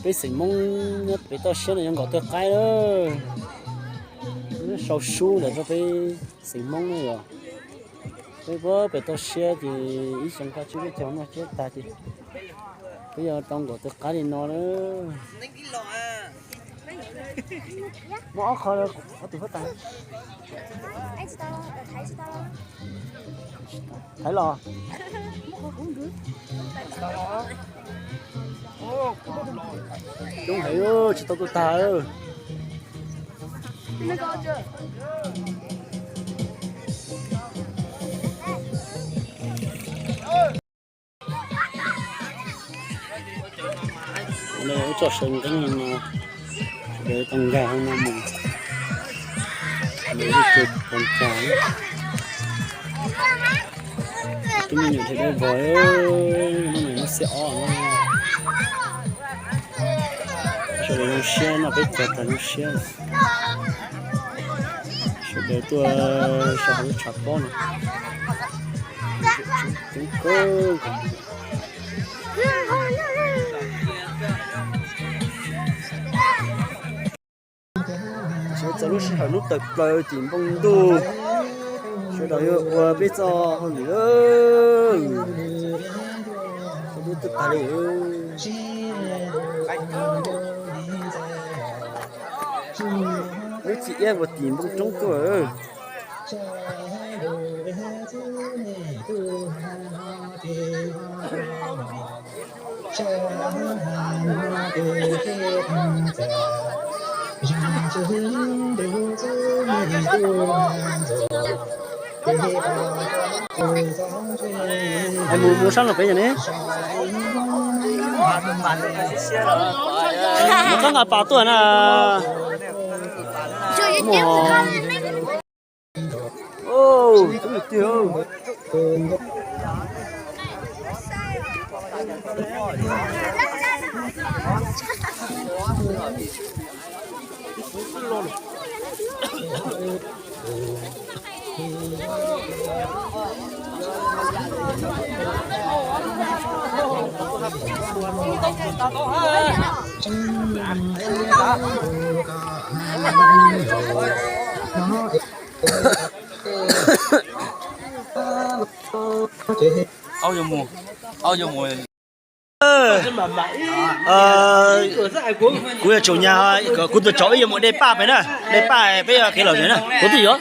Peb xeem Hmoob nyob pem toj siab no yog Nkaum Twj Qaib na. Nyob sau sub ntawm rau peb xeem Hmoob na yog. Peb puag pem toj siab ces ib xyoo kaj tsib lub caug noj tsiab tag ces peb yuav tau Nkaum Twj Qaib li no na. Muaj ob qho, ob tug huab tais. Thaiv los. Coob heev, tsis tau tuaj tag. Ub, txoj saw nqeeb no, sawv daws tau nkag hauv no mus. Lawv ib tug tau nkag. Tub me nyuam thiaj dawb vog, hnub no hnub xiab ob no. Sawv daws zoo siab noj peb caug tag zoo siab. Sawv daws tuaj so hauv lub tshav pob no. Coob kawg nkaus. Sawv txog lub sij hawm hnub tawm plaws tim npoo ntuj, sawv daws yuav ua peb txoj hauj lwm. Sawv daws tuaj tag li. Lub txiv iab uas tim npoo roob tuaj. Mus, mus sab no pem yog ne. Mus qab nqa pas tuaj na. Mus. Aub yuav mus, aub yuav mus. Kuv yog tsaum nyag, kuv tus tsov ib yuav mus de paj pem na, de paj peb yuav kev lom zem na, kuv twb yuav.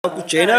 Kuv tsev na.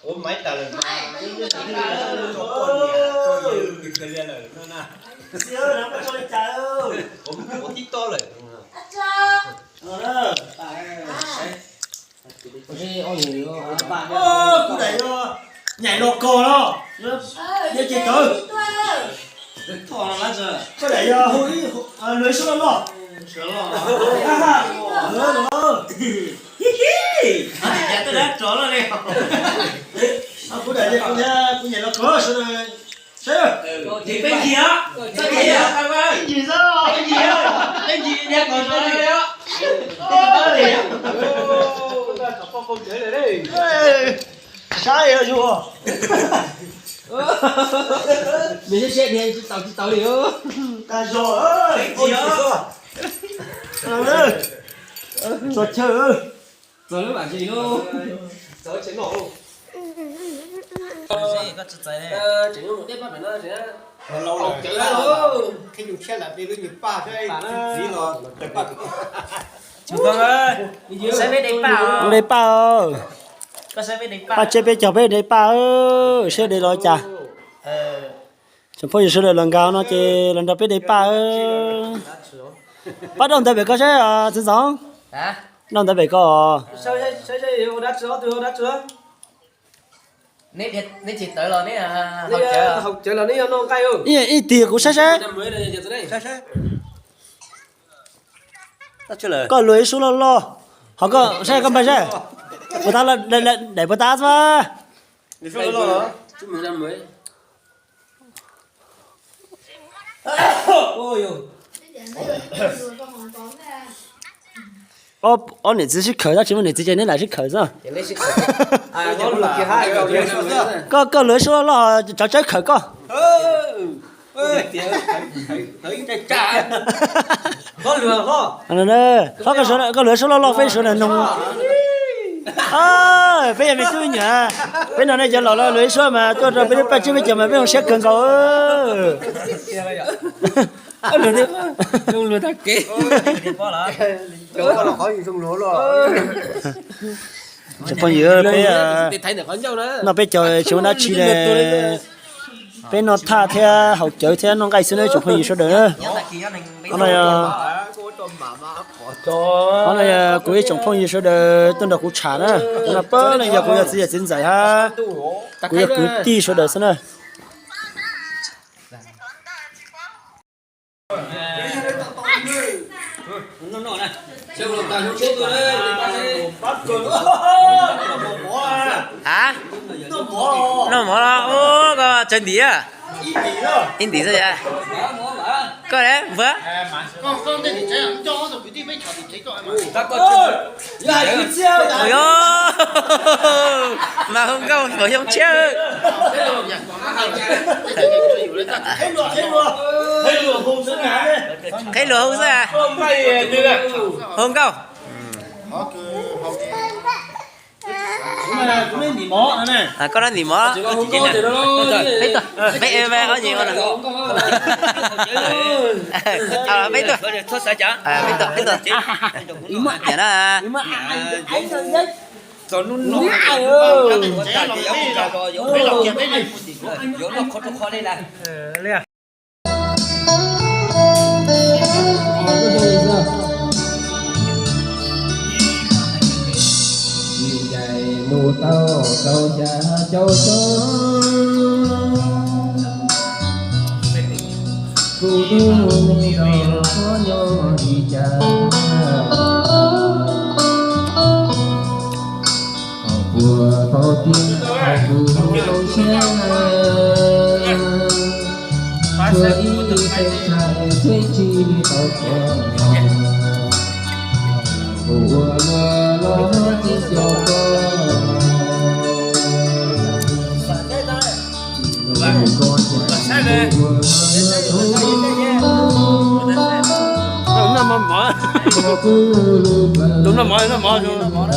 Ua maiv tas lawm mas, ua tib toj lawm. Kuv daim yog nyaim los kos los, nyob ces tawv. Koj daim yog luag ib suab loj loj. Kuv daim yog kuv nyaim los kos sawv daws saib. Peb ncig os, peb ncig os, peb ncig os, peb ncig os, peb ncig os, peb ncig os. Saib yog yus. Nws siab siab dhia tsis tau tsis tau li. Tag zog. Txog chaw. Mus de paj, paj tseb peb caug peb de paj, siab de los cas. Tsoom phooj ywg sawv daws los nkaus no ces los nrog peb de paj. Pab dauj ntawv pem koj saib txiv ntxawm. Dauj ntawv pem koj. Ib tig kuv saib saib. Koj luag ib suab loj loj, ho koj saib koj npaj saib. Puas tas, daim puas tas xwb. Ob niam txiv sib khawm tab sis muaj niam txiv ces neb lam sib khawm xwb. Koj, koj luag ib suab loj loj, tsov tsawb khawm koj. Hlob, koj luag ib suab loj loj peb sawv daws noog. Peb yog me tub me nyuam, peb no nej cov laus luag ib suab mas tuaj rau peb lub paj tsib peb caug mas peb zoo siab kawg nkaus. Tsoom phooj ywg, peb noj peb caug tsis muaj dab tsi li. Peb noj thaj thiab haus cawv thiab noj nqaij xwb na tsoom phooj ywg sawv daws. Qhov no yog, qhov no yog kuv ib tsoom phooj ywg sawv daws tuaj nrog kuv tsham na. Kuv no pab no yog kuv yog txiv yawm txiv ntxawm hab kuv yog kwv tij sawv daws xwb na. A, noj mov los ua koj tsawg ntim a? Ib ntim xwb a. Koj le npua. Yog, mas hu nkauj npaum xyoo tshiab. Qheb luag hu xwb a. Hu nkauj. Koj noj ntim mov. Peb tuaj, peb ob nyuag ua no. Peb tuaj, peb tuaj. Tiam no. Ncaim mus tau rau xya caum xyoo, kuv tus me nyuam qhuav nyob li cas, puas paub tias kuv zoo siab. Noj mov mov, tus noj mov noj mov.